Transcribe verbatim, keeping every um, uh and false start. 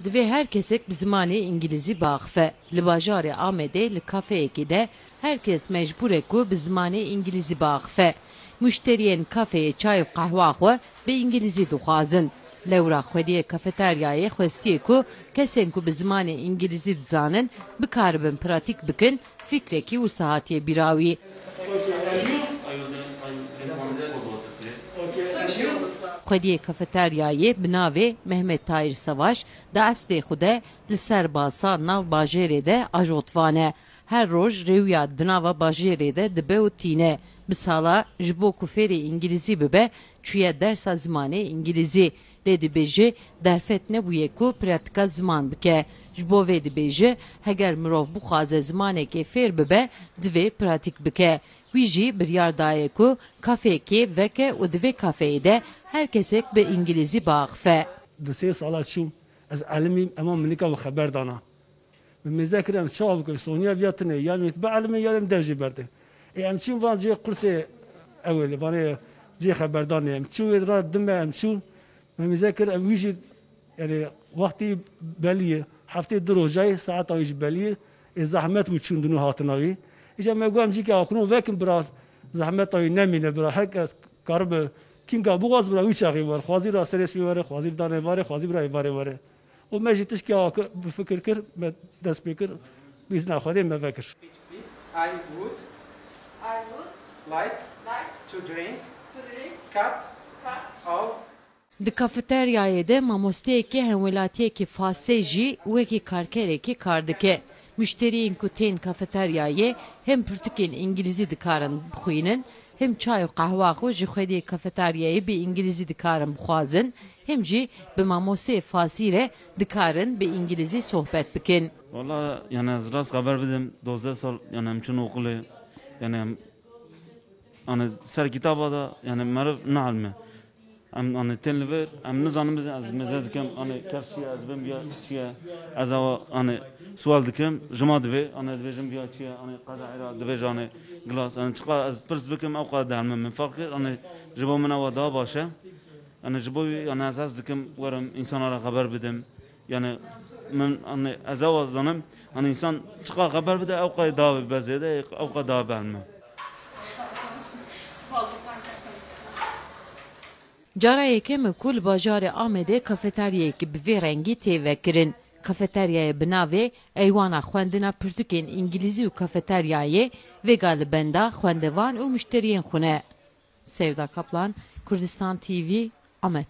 Divê her kesek bi zimanê îngilîzî biaxife. Li bajarê Amedê li kafeyekê de her kes mecbûr e ku bi zimanê îngilîzî biaxife. Muşteriyên kafeyê çay û qehwa xwe bi îngilîzî dixwazin. Lewra xwediyê kafeteryayê xwestiye ku kesên ku bi zimanê îngilîzî dizanin, bikaribin pratîk bikin, fikrekî wisa hatiye bîra wî. Xwediyê kafeteryayê bi navê Mehmet Tahir Savaş di eslê xwe de li ser balsa nav bajêrê de ajotvan e. Her roj rêwiya di nava bajêrê de dibe û tîne. Bi sala ji bo ku fêrê îngilîzî bibe, çûye dersa zimanê îngilîzî. Lê dibêje derfet nebûye ku pratîka ziman bike. Ji bo vê dibêje, heger mirov bixwaze zimanekê fêr bibe, divê pratîk bike. Wî jî biryar daye ku kafeyekê veke û di vê kafeyê de her kesek bi îngilîzî biaxife. Di sê sala çûm, ez elimîm, ema min nika xeber dana. Min mêze kir em çawa bikin, Sonya viya tune, ya min bielime ya min dev jê berde. Ê em çûn van cihê qursê ewêlê, vanê cihê xeberdanê. Em çûn wê ra dime em çûn. Min mêze kir em wî jî, yani wextî belî ye, heftê du rojayê, saeta wî jî belî ye. Ê zehmet bû çûn dûn û hatina wî. Îja me got em cîkê akuno vekin bira, zehmeta wî nemîne bira. Her kes karibe kînka bixwaz bira wî çaxê were. Xwazî ra serê wî were, xwazî danê vare, xwazî bira ê vare were. Û me jî tişkî ava kir, bi fikir kir, me dest pê kir, bi îzna Xwedê me vekir. Please, I would I would like like to drink to drink cup cup of Di kafeteryayê de mamosteyekî hemwelatiyekî Fasê jî wekî karkerekî kar dike. Muşteriyên ku tên kafeteryayê hem pirtûkên îngilîzî dikarin bixwînin, hem çay û qehwa xwe ji xwediyê kafeteryayê bi îngilîzî dikarin bixwazin, hem jî bi mamosteyê Fasî re dikarin bi îngilîzî sohbet bikin. Wala, yani ez rast xeber bidim, dozdeh sal, yani em çûn okulê, yani em, yani ser kitaba da, yani meriv neelme. Em, yani tên li vir, em nizanin biz, ez mêze dikim, yani kes çi ye, ez bim ya çi ye, ez awa, yani sual dikim, ji ma divê, yani dibêjim ya çi ye, yani qada ira, dibêj, yani glass, yani çiqa ez pirs bikim, ew qada dermin min fark kir, yani ji bo min ewa daha baş e. Yani ji bo wî, yani ez hez dikim, werim, însana re xeber bidim. Yani min, yani ez ewa zanim, yani însan çiqa xeber bide, ew qada daha be zêde, ew qada daha beelme. Cara yekem e ku li bajarê Amedê kafeteryayekî bi vê rengî tê vekirin. Kafeteryayê bi navê Eywana Xwendina Pirtûkên Îngilîzî û Kafeteryayê vêga li benda xwendevan û muşteriyên xwe ne. Sevda Kaplan, Kurdistan T V, Amed.